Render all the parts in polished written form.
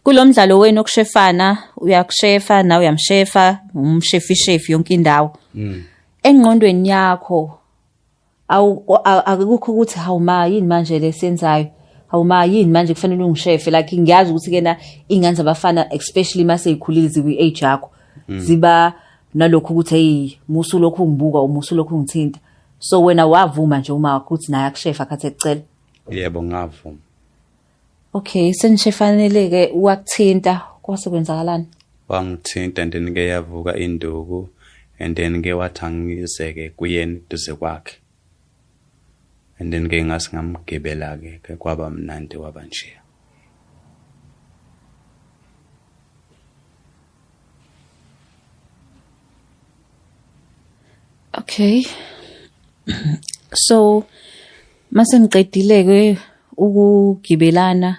Kulo mdlalo wenu okushefana, uyakushefa nawe uyamshefa, umshefishefi yonke indawo. Engqondweni yakho awu akukho ukuthi hawu ma yini manje lesenzayo, hawu ma yini manje kufanele ungishefe. Like ngiyazi ukuthi kena ingane zabafana especially mase ikhulile zikwi age yakho ziba nalokhu ukuthi hey musu lokhu ungibuka, umusu lokhu ungithinta. So wena wavuma nje uma wakho ukuthi naye akushefa khathi ekucela? Yebo, ngavuma. Okay, senishefanele ke, wakuthinta, kwase kwenzakalani? Wangithinta and then ke yavuka induku and then ke wathi angizeke kuyena duze kwakhe. And then ke ngase ngamgibela ke kwaba mnandi kwaba nje. Okay. So mase niqedile ke ukugibelana,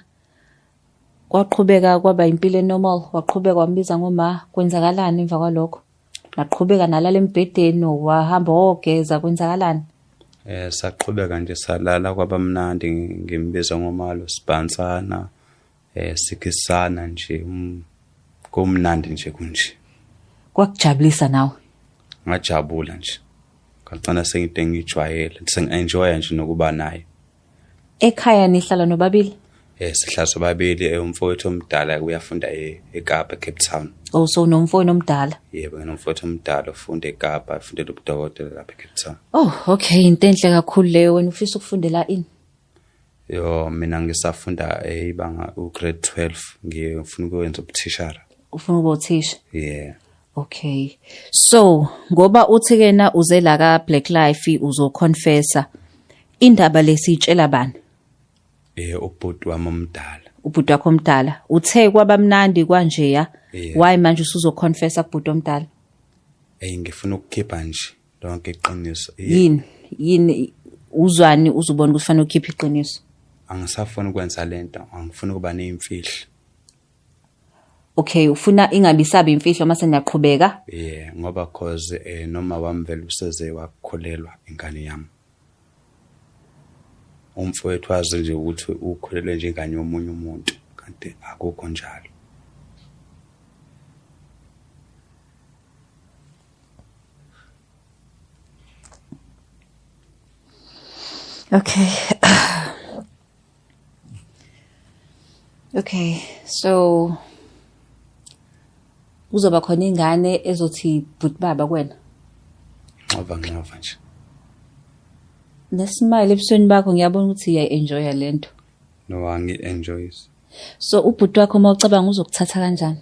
kwaqhubeka kwaba impilo normal, waqhubeka wambiza ngoma, kwenzakalani emva kwalokho? Naqhubeka nalala embhedeni, wahamba wogeza, kwenzakalani? Saqhubeka nje salala kwaba mnandi, ngimbiza ngomalo sibhansana, sikisana nje, kumnandi nje kunje. Kwakujabulisa nawe? Ngajabula nje. Ngagcina sengide ngijwayele, sengi-enjoya nje nokuba naye. Ekhaya nihlala nobabili? Sihlala sobabili, umfowethu omdala uyafunda eKapa, eCape Town. Oh, so unomfowenu omdala? Yebo, nginomfowethu omdala ofunda eKapa, afundela ubudokotela lapha eCape Town. Oh, okay, into enhle kakhulu leyo. Wena ufisa ukufundela ini? Yo, mina ngisafunda ibanga u-grade 12, ngifuna ukwenza ubuthishara. Ufuna ukuba uthisha? Yeah. Okay. So, ngoba uthi kena uze la ka Black Life uzoconfessa, indaba lesiyitshela bani? Ubhuti wami omdala. Ubhuti wakho omdala. Uthe kwaba mnandi kanje ya. Yeah. Why manje usuzoconfessa kubhuti omdala? Ngifuna ukukhipha nje lonke iqiniso. Yini? Yini uzwani uzubona ukuthi fanele ukhiphe iqiniso? Angisafuni ukwenza lento, angifuni ukuba nezimfihlo. Okay, ufuna ingabi sabi imfihlo mase niyaqhubeka? Yeah, ngoba cause noma wami vele useze wakukholelwa ingane yami. Umfowethu wazi nje ukuthi ukhulelwe nje ingane yomunye umuntu, kanti akukho njalo. Okay. Okay, so kuzoba khona ingane ezothi bhuti baba kuwena? Nxova nxova nje. Nesmile ebusweni bakho ngiyabona ukuthi uyayi-enjoya lento. No, angi-enjoy. So ubhuti wakho uma ucabanga uzokuthatha kanjani?